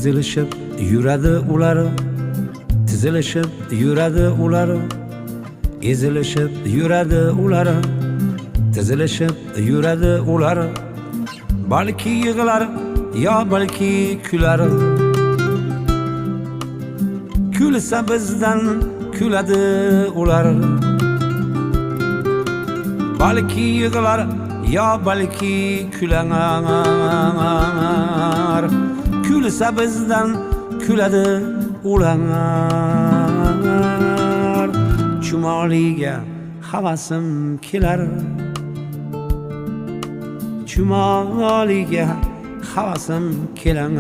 Ezilishib yuradi ular, tizilishib yuradi ular, ezilishib yuradi ular, tizilishib yuradi ular. Balki yig'lar yo balki kular. Kulsa bizdan kuladi ular. Balki yig'lar yo balki kular. Kulsa bizdan kuladi ular. Chumoliga havasim kelar. Chumoliga havasim kelar.